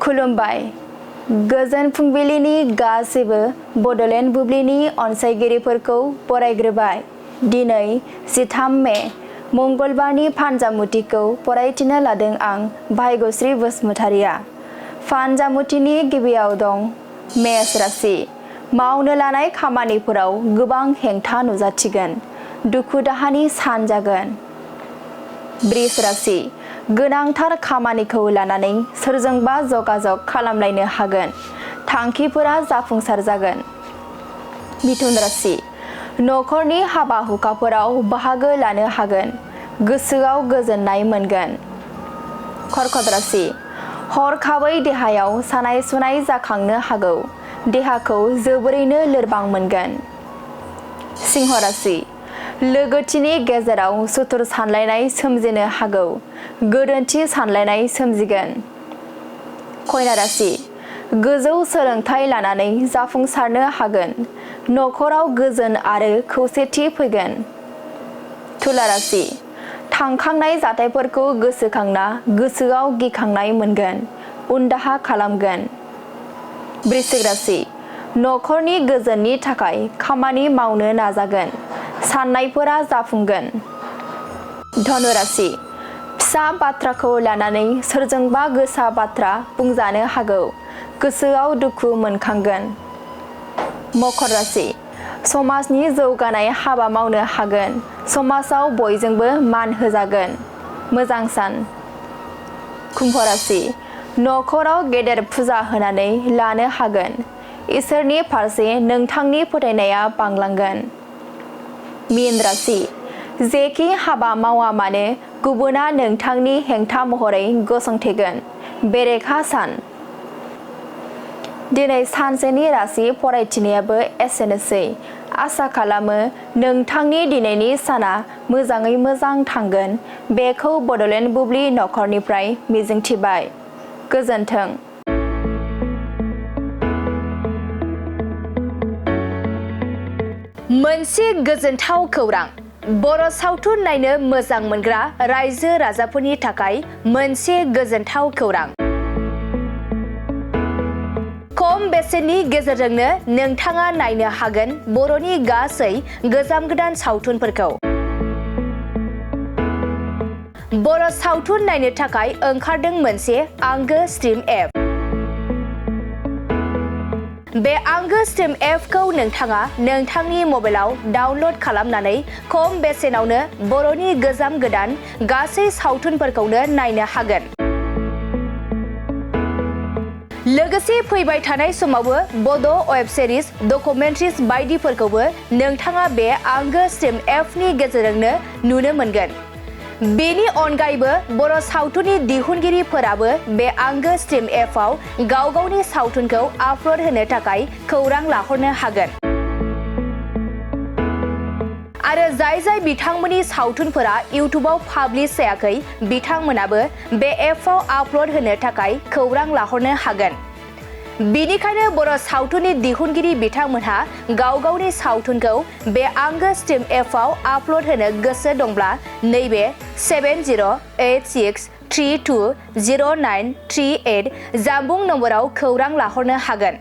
खुलुमबाय। गोजोन फुंबिलिनि गासैबो बड'लेण्ड बुब्लिनि अनसायगिरिफोरखौ बरायग्रोबाय। दिनै 13 मे मंगलबारनि फानजामुथिखौ फरायथिनो लादों आं भाग्यश्री बसुमतारिया। फानजामुथिनि गिबियाव दं मेष राशि। मावनो लानाय खामानिफोराव गोबां हेंथा नुजाथिगोन। दुखु दाहानि सान जागोन। वृष राशि। गोनांथार खामानिखौ लानानै सोरजोंबा जगाजग खालामलायनो हागोन। थांखिफोरा जाफुंसार जागोन। मिथुन राशि। नखरनि हाबा हुखाफोराव बाहागो लानो हागोन। गोसोआव गोजोननाय मोनगोन। कर्कट राशि। हरखाबै देहायाव सानाय सुनाय जाखांनो हागौ। देहाखौ जोबोरैनो लोरबां मोनगोन। सिंह राशि। लोगोथिनि गेजेराव सुथुर सानलायनाय सोमजिनो हागौ। गोरोन्थि सानलायनाय सोमजिगोन। कन्या राशि। गोजौ सोलोंथाइ लानानै जाफुंसारनो हागोन। नखराव गोजोन आरो खौसेथि फैगोन। तुला राशि। थांखांनाय जाथायफोरखौ गोसोखांना गोसोआव गिखांनाय मोनगोन। उनदाहा खालामगोन। वृश्चिक राशि। नखरनि गोजोननि थाखाय खामानि मावनो नाजागोन। साननायफोरा जाफुंगोन। धनु राशि। फिसा बाथ्राखौ लानानै सोरजोंबा गोसा बाथ्रा बुंजानो हागौ। गोसोआव दुखु मोनखांगोन। मकर राशि। समाजनि जौगानाय हाबा मावनो हागोन। समाजाव बयजोंबो मान होजागोन। मोजां सान। कुम्भ राशि। नखराव गेदेर फुजा होनानै लानो हागोन। इसोरनि फारसे नोंथांनि फोथायनाया बांलांगोन। मीन राशि। जेखि हाबा मावा मानो गुबुना नोंथांनि हेंथा महरै गसंथेगोन। बेरेखा सान। दिनै सानसेनि राशि फरायथिनायाबो एसेनोसै। आसा खालामो नोंथांनि दिनैनि साना मोजाङै मोजां थांगोन। बेखौ बड'लेण्ड बुब्लि नखरनिफ्राय मिजिंथिबाय। गोजोन्थों। मोनसे गोजोनथाव खौरां। बर' सावथुन नायनो मोजां मोनग्रा रायजो राजाफोरनि थाखाय मोनसे गोजोनथाव खौरां। खम बेसेननि गेजेरजोंनो नोंथाङा नायनो हागोन बर'नि गासै गोजाम गोदान सावथुनफोरखौ। बर' सावथुन नायनो थाखाय ओंखारदों मोनसे आंगो स्ट्रिम एप। बे आंगो स्ट्रिम एपखौ नोंथाङा नोंथांनि मबाइलाव डाउनल'ड खालामनानै खम बेसेनावनो बर'नि गोजाम गोदान गासै सावथुनफोरखौनो नायनो हागोन। लोगोसे फैबाय थानाय समावबो बड' वेब सिरिज, डकुमेन्ट्रिज बायदिफोरखौबो नोंथाङा बे आंगो स्ट्रिम एपनि गेजेरजोंनो नुनो मोनगोन। बेनि अनगायैबो बर' सावथुननि दिहुनगिरिफोराबो बे आंगो स्ट्रिम एपआव गाव गावनि सावथुनखौ आपल'ड होनो थाखाय खौरां लाहरनो हागोन। आरो जाय बिथांमोननि सावथुनफोरा इउटुबाव पाब्लिश जायाखै बिथांमोनाबो बे एपआव आपल'ड होनो थाखाय खौरां लाहरनो हागोन। बेनिखायनो बर' सावथुननि दिहुनगिरि बिथांमोनहा गाव गावनि सावथुनखौ बे आंगो स्ट्रिम एपआव आपल'ड होनो गोसो दंब्ला नैबे 7086320938 जानबुं नम्बराव खौरां लाहरनो हागोन।